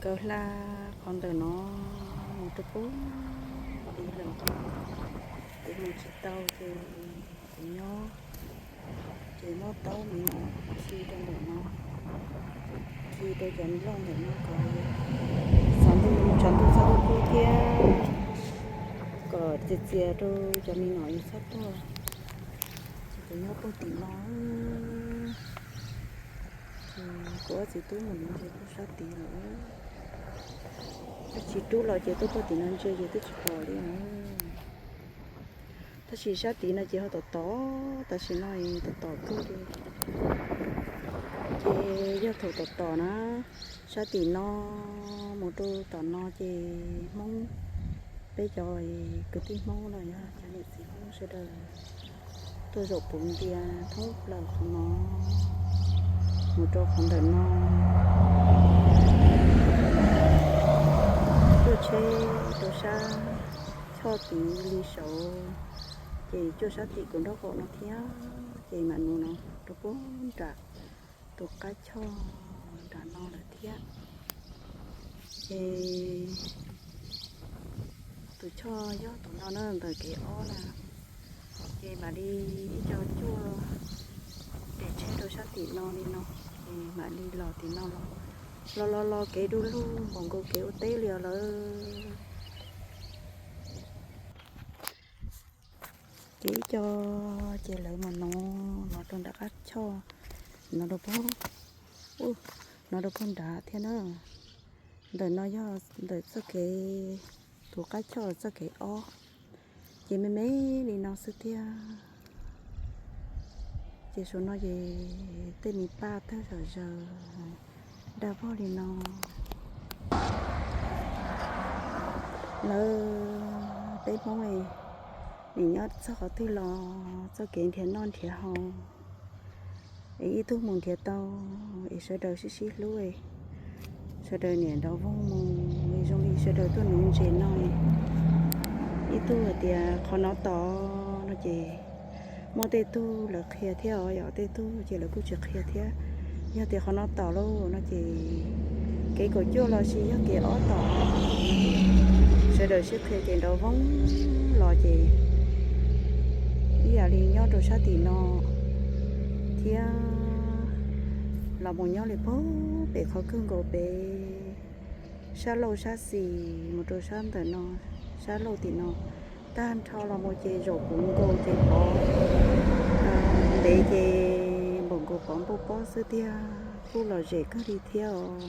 Kaw hla qhov ntawm no mus rau pem, kuv mus tsis tau ces kuv nyob, ces muab taub me nyuam khi rau ntawm no, khi rau cov nplooj ntawm no kom txhob ntuj, txhob ntuj txhob kub thiab kom txias txias rau cov me nyuam yuav txhob tuaj. Ces kuv nyob puag tim no, ces kuv ob txiv tub mus nuv ntses puag sab tid lawm. Twb tsis rub los ces tuaj puag tim no ntsia ces twb tsis pom li. Tab sis sab tid no ces ho tom tom, tam sim no tom tom kawg li. Ces yog thaum tom tom na, sab tim no mus rau tom no ces Hmoob, peb cov kwv tij Hmoob los yog cov niam txiv Hmoob sawv daws tuaj zaum puv ntias thoob plaws qhov no mus rau qhov ntawm no, tuaj tsheb rau sab choj tid li saud, ces tuaj sab tim kuv nraub qaum no thiab, ces mam mus no rau puag nram tus qab choj nram no lawm thiab. Ces tus choj yog tus no na, ntawm kev ob na, ces mam li ib co cuaj tes tsheb rau sab tim no li no, ces mam li los tim no los, los los los kev du lug npaum nkaus kev ua teb li os lawm. Ces ib co, ces lawv mas no, no rau nram qab choj, no rau puag, no rau puag nrad thiab na. Ntawm no yog ntawm txoj kev, tus qab choj txoj kev ob, ces me me li no xwb thiab. Ces saum no ces tej me paj tawg zom zaws dag vog li no. Lawv peb Hmoob es nim nyob txog qhov twg los txoj kev nrhiav noj nrhiav haus es ib tug mus nrhiav tau es sawv daws sib sib hlub, sawv daws niam nrov voog mus, zoo li sawv daws tuaj nuv ntses no. Ib tug hais tias qhov no tom no ces muaj tej tug lawv qhia thiab os, yog tej tug ces lawv kuj tsis qhia thiab. Yog tias qhov no tom lauj no ces kev kaum cuaj los sis yog kev ob tom, sawv daws sib qhia ces nrov voog los ces ib yam li nyob rau sab tim no thiab los mus nyob li puag pem qhov kawg nkaus pem sab laug sab xis mus rau sab ntawm no, sab laug tim no, tag nrho los mus ces zaum puv nkaus ces pov ntev ces npaum nkaus pov npauj pob xwb tiag, kuj lom zem kawg li thiab os.